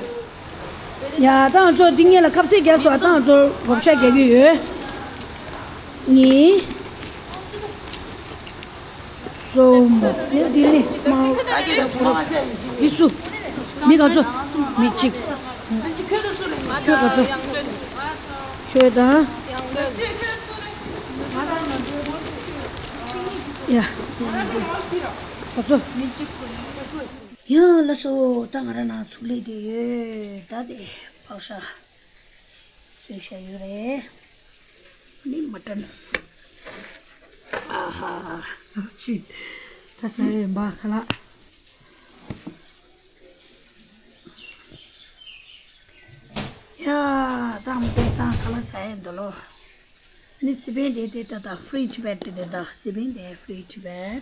ཡ་ད་ང་ཚོ་འདི་ངེད་ལ་ཁ་ཟས་རྒྱག་སོང་། ད་ང་ཚོ་བག་ཤ་རྒྱག་གི་ཡོད། གཉིས། གསུམ། ཡ་འདི་ནི་མ། འདི་སུ། མི་ག་ཚོད། མི་གཅིག་ཁྱོད་ག་ཚོད། ཁྱོད་དང་། ཡ། ག་ཚོད། ཡ་ལགས་སོ། ད་ང་རང་ནང་ཚུགས་ལས་དེ་ཡོད། ད་དེ་བག་ཤ་བཟོས་བཞག་ཡོད་རེད། ནི་མ་ཊན། ཨ་ཧ་ཧ། ཅི། ད་ཟ་ཡོད་པ་ཁ་ལག་ཡ། ད་མ་དེང་སང་ཁ་ལག་ཟ་ཡས་འདུག་ལོ། ནི་སི་པན་དེ་དེ་ད་ད་ཧྥི་རི་ཊི་བེཊ་དེ་དེ་ད་སི་པན་དེ་ཧྥི་རི་ཊི་བེཊ།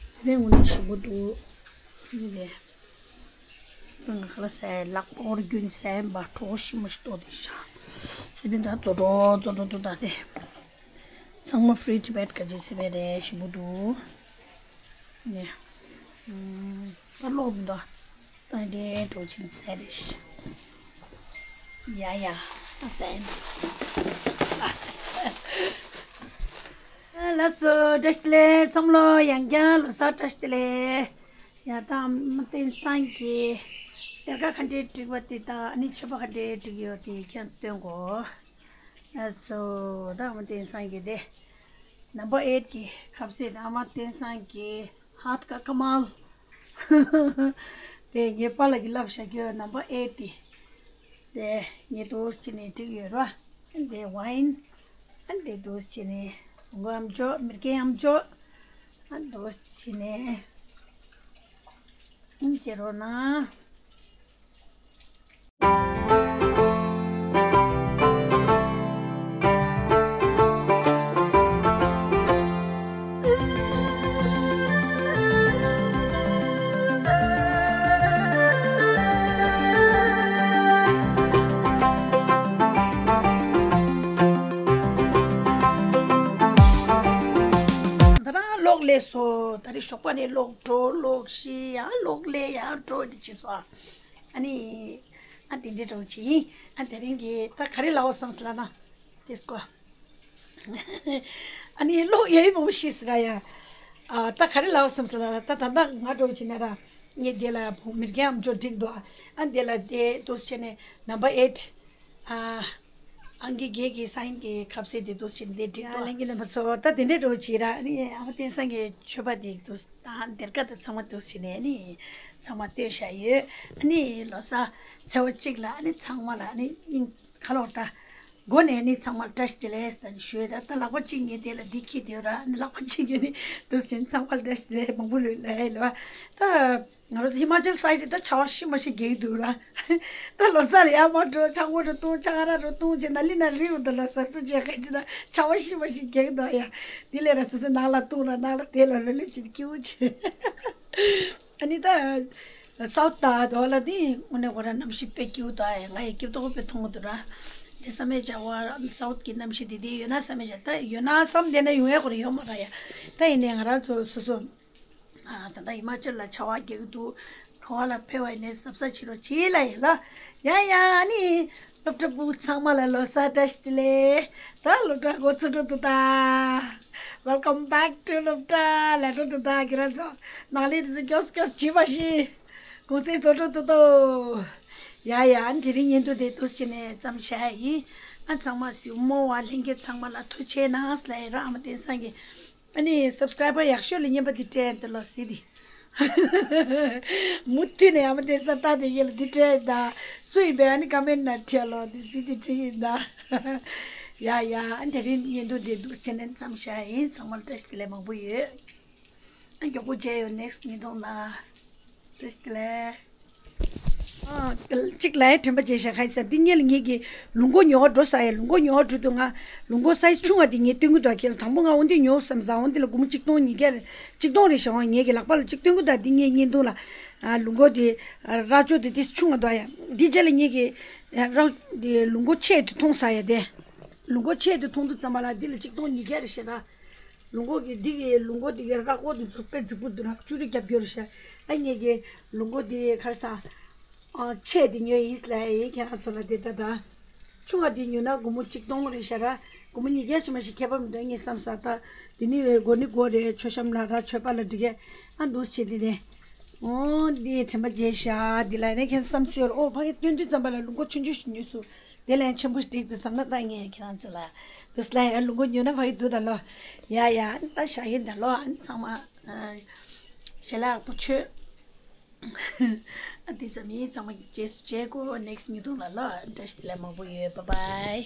སི་པན་འོ་ནི་ཞིམ་པོ་འདུག་ནི་དེ། ད་ང་ཁ་ལག་ཟ་ཡས་ལག་པ་འོར་རྒྱུན་ཟ་ཡས་འབའ་གྲོགས་ཤི་མ་ཤི་ཏོ་དེ་ཤ། སི་པན་ད་རྫོ་གྲོགས་རྫོ་གྲོགས་འདུག་ད་དེ། ཚང་མ་ཧྥི་རི་ཊི་བེཊ་ག་ཅི་སི་པན་རེད། ཞིམ་པོ་འདུག་ནི། ད་ལོག་མི་འདུག་ད་འདྲེ་འགྲོ་ཆེན་ཟེར་རེད། ཡ་ཡ། ད་ཟེར་འདུག་ལགས་སོ། བཀྲ་ཤིས་བདེ་ལེགས། ཚང་མ་ལོ་ཡང་བསྐྱར་ལོ་གསར་བཀྲ་ཤིས་བདེ་ལེགས། ཡ་ད་ཨ་མ་བསྟན་སངས་ཀྱིས་གཏེར་ཁ་ག་འདྲས་བསྒྲིགས་པ་དེ་དང་ཨ་ནི་མཆོད་པ་ག་འདྲས་བསྒྲིགས་ཡོད་དེ་ཁྱེད་ཚོ་སྟོན་གོ་ལགས་སོ། ད་ཨ་མ་བསྟན་སངས་ཀྱིས་དེ་ནམ་བར་ཨེཊ་གི་ཁ་ཟས་དང་ཨ་མ་བསྟན་སངས་ཀྱི་ཧཱཐ་ཀ་ཀ་མཱལ། དེ་ངའི་པཱ་ལགས་ཀྱིས་བསླབས་བཞག་གི་ཡོད། ནམ་བར་ཨེཊ་དེ། དེ་ངས་འདུག་སེ་བྱས་ནས་བསྒྲིགས་ཡོད་ར། དེ་ཝའིན། དེ་འདུག་སེ་བྱས་ནས་མགོ་ཨམ་ཅོག་མི་རྒན་ཨམ་ཅོག་འདུག་སེ་བྱས་ནས་བྱེད་རོགས་གནང་། ད་རང་གློག་ལས་སོ། ད་རེས་ཞོགས་པ་ནས་གློག་འགྲོ་གློག་ཤི་ཡང་གློག་ལས་ཡང་འགྲོ་འདི་བྱེད་སོ། ཨ་ནི། ཨ་དེ་འདྲའི་འགྲོ་བྱེད་ཡིན། ཨ་དེ་རིང་གི་ད་ག་རེ་ལབ་བསམ་སོང་ལབ་ན། དེ་སྐོར། ཨ་ནི་གློག་ཡ་ཡི་མང་པོ་ཤི་སོང་ར་ཡ། ཨ་ད་ག་རེ་ལབ་བསམ་སོང་ལབ་ན། ད་ད་ལྟ་ང་འགྲོ་བྱེད་ན་ར། ངས་དེ་ལ་བུ་མི་རྒན་ཨམ་ཅོག་བསྒྲིགས་འདུག་ཨ་དེ་ལ་དེ་འདུག་སེ་བྱས་ནས་ནམ་བར་ཨེཊ། ཨ། ཨང་ཀི་རྒྱལ་གྱི་སང་ཉིན་གྱི་ཁ་ཟས་དེ་འདུག་ཕྱིན་དེ་འགྲིག་ཡ་འདུག་ལྷན་རྒྱས་རྣམ་པ་ཚོ། ད་དེ་འདྲའི་འགྲོ་བྱེད་ར། ཨ་ནི་ཨ་མ་བསྟན་སང་གི་མཆོད་པ་དེ་འདུག་ད་སྡེར་ཁ་དང་ཚང་མ་འདུག་ཕྱིན་ནས་ཨ་ནི་ཚང་མ་བསྟོད་བྱ་ཡོད། ཨ་ནི་ལོ་གསར་ཚེས་པ་གཅིག་ལ་ཨ་ནི་ཚང་མ་ལ་ཨ་ནི་སྙིང་ཁ་ལོག་ད་སྒོ་ནས་ཨ་ནི་ཚང་མ་ལ་བཀྲ་ཤིས་བདེ་ལེགས་ཟེར་ནས་ཞུ་ཡོད། ད་ད་ལག་པ་གཅིག་ངས་དེ་ལ་འདི་འཁྱེར་དེ་ཡོད་ར། ཨ་ནི་ལག་པ་གཅིག་ངས་ནི་འདུག་ཕྱིན་ཚང་མ་ལ་བཀྲ་ཤིས་བདེ་ལེགས་མང་པོ་ལོས་ལ་ཡ་ལ་བ་ད། ང་རང་ཚོ་ཧི་མ་ཅལ་སའི་ཌི་ད་ཆར་པ་ཤི་མ་ཤི་རྒྱག་གི་འདུག་ར། ད་ལོ་གསར་ལ་ཡར་མར་འགྲོ་ཆང་བོ་འགྲོ་བཏུང་ཆང་རག་འགྲོ་བཏུང་བྱས་ན་ལི་ན་རི་བོ་འདི་ལ་གཟབ་གཟབ་བྱས་ཁ་ཅི་ན་ཆར་པ་ཤི་མ་ཤི་རྒྱག་གི་འདུག་ཡ། དེ་ལས་ར་སོ་སོ་ནང་ལ་བཏུང་ར་ནང་ལ་དེ་ལ་ལོ་ལོ་བྱེད་སྐྱིད་པོ་བྱེད། ཨ་ནི་ད་སའུ་ཐི་ད་དོ་ལ་དེ་དངོས་གནས་ཁོ་ར་གནམ་གཤིས་དཔེ་སྐྱིད་པོ་འདུག་ཡ། ང་ཡི་སྐྱིད་པོ་དཔེ་མཐོང་གི་འདུག་ར། དེ་བསམ་ཡས་བྱ་བ་སའུ་ཐི་གི་གནམ་གཤིས་དེ་དེ་ཡོད་ན་བསམ་ཡས་བྱ་ད་ཡོད་ན་བསམ་བསྡད་ན་ཡོང་ཡ་ཁོ་ར་ཡོད་མ་ར་ཡ། ད་ཡིན་ནའི་ང་རང་ཚོ་སོ་སོ། ཨ། ད་ལྟ་ཧི་མ་ཅལ་ལ་ཆར་པ་རྒྱག་གི་འདུག་ག་བ་ལ་ཕེབས་པ་ཡིན་ནའི་གཟབ་གཟབ་བྱེད་རོགས་བྱེད་ལ་ཡིན་ལ། ཡ་ཡ་ཨ་ནི། སློབ་གྲྭ་ཕྲུ་གུ་ཚང་མ་ལ་ལོ་གསར་བཀྲ་ཤིས་བདེ་ལེགས། ད་སློབ་གྲྭ་འགོ་ཚུགས་འགྲོ་འདུག་ད། Welcome back to སློབ་གྲྭ་ལ་འགྲོ་འདུག་ད་ཁྱེད་རང་ཚོ། ནང་ལས་དེ་ཚོ་སྐྱོ་སྐྱོ་བྱེད་པ་ཞིག་གུང་སེང་རྫོགས་འགྲོ་འདུག་ད། ཡ་ཡ་ཨ་ནི་དེ་རིང་བརྙན་ཐུང་དེ་འདུག་སེ་བྱས་ནས་མཚམས་བཞག་ཡིན། ཨ་ཚང་མ་གཟིགས་མོ་བ་ལྷན་རྒྱས་ཚང་མ་ལ་ཐུགས་རྗེ་གནང་ལ་ཡིན་ར། ཨ་མ་བསྟན་སང་གི་ཨ་ནི་སབ་སི་ཀ་རའི་བར་ཡག་ཤོས་ལ་བརྙན་པ་འདི་སྤྲད་ཡ་འདི་ལོ་གཟིགས་འདི། མུ་མཐུད་ནས་ཨ་མ་བསྟན་སང་ལྟ་བསྡད་མཁན་ལ་འདི་སྤྲད་ཡིན་ད། སུ་ཡིན་པས་ཨ་ནི་ཀ་མེན་ཊི་ནང་བྲིས་ལོ་འདི་གཟིགས་འདི་བྲིས་ཡིན་ད། ཡ་ཡ་ཨ་ནི་དེ་རིང་བརྙན་ཐུང་འདི་འདུག་སེ་བྱས་ནས་མཚམས་བཞག་ཡིན། ཚང་མ་ལ་བཀྲ་ཤིས་བདེ་ལེགས་མང་པོ་ཡོད། ཨ་མགྱོགས་པོ་མཇལ་ཡོང་ནེག་སི་ཊི་བརྙན་ཐུང་ལ། བཀྲ་ཤིས་བདེ་ལེགས། ཨ། གཅིག་ལ་ཡ་དྲན་པ་བརྗེད་ཤག་ཁ་ས་འདི་སྔོན་ལ་ངེད་ཀྱི་ལུག་མགོ་ཉོ་བ་འགྲོ་ས་ཡ། ལུག་མགོ་ཉོ་བ་འགྲོ་དུས་ང་ལུག་མགོ་སའི་ཛི་ཆུང་བ་འདི་ངས་སྟོན་གྱི་འདུག་ཁྱེད་ལ། དང་པོ་ང་འོ་འདི་ཉོ་བསམ་ས། འོ་འདི་ལ་སྒོར་མོ་གཅིག་སྟོང་ཉིས་བརྒྱ་རེ་གཅིག་སྟོང་རེ་བཞག་ངས་ཀྱི་ལག་པ་ལ་གཅིག་སྟོན་གྱི་འདུག་འདི་ངས་བརྙན་ཐུང་ལ། ཨ། ལུག་མགོ་འདི་རྭ་ཅོ་འདི་འདི་ཆུང་བ་འདུག་ཡ། འདི་རྗེས་ལ་ངེད་ཀྱི་རྭ་འདི་ལུག་མགོ་ཆེ་འདི་མཐོང་ས་ཡ་དེ། ལུག་མགོ་ཆེ་འདི་མཐོང་དུས་ཙམ་པ་ལ་འདི་ལ་གཅིག་སྟོང་ཉིས་བརྒྱ་རེ་བཞག་ད། ལུག་མགོ་གི་འདི་གི་ལུག་མགོ་འདི་གི་རྭ་ཅོ་འདི་ཚོ་དཔེ་རྫིག་པོ་འདུག་ར། ཅུ་རི་རྒྱབ་རྒྱུ་རེད་ཤག་ཨ་ངེད་ཀྱི་ལུག་མགོ་འདི་ཁར་ས། ཨ། ཆེ་འདི་ཉོས་ཡིན་ལ་ཡིན། ཁྱེད་རང་ཚོ་ལ་འདི་ད་ད། ཆུང་བ་འདི་ཉོས་ན་སྒོར་མོ་གཅིག་སྟོང་རེད་ཤག་ར། སྒོར་མོ་ཉིས་བརྒྱ་ཅིག་མ་ཞིག་ཁྱད་པར་མི་འདུག་ངས་བསམ་ས། ད་འདི་ནི་རེད། སྒོར་ནི་སྒོར་རེད། མཆོད་བཤམས་ལ་ར་མཆོད་པ་ལ་འགྲིག་གི་ཨ་འདུག་སེ་བྱས་འདི་ནས། འོ་འདི་དྲན་པ་བརྗེད་ཤག་འདི་ལ་ནི་ཁྱེད་བསམ་སྲིད་ཡོད་རེད། ཨོ་ཕ་གི་སྟོན་དུས་ཙམ་པ་ལ་ལུག་མགོ་ཆུང་ཆུང་ཞིག་ཉོས་སོང་། དེ་ལས་ཆེན་པོ་ཞིག་འགྲིག་འདུག་བསམ་ན་ད་ངས་ཁྱེད་རང་ཚོ་ལ་འདུག་སེ་ལ་ཡ་ལུག་མགོ་ཉོས་ན་ཕ་གི་འདུག་ད་ལོ། ཡ་ཡ་ཨ་ནི་ད་བཞག་ཡིན་ད་ལོ། ཨ་ནི་ཚང་མ་ཨ་ཞལ་ལག་ཡག་པོ་མཆོད། ཨ་འདི་ཙམ་ཡིན། ཚང་མ་རྗེས་སུ་མཇལ་གོ་ནེག་སི་ཊི་བརྙན་ཐུང་ལ་ལོ། བཀྲ་ཤིས་བདེ་ལེགས་མང་པོ་ཡོད། བྷའི་བྷའི།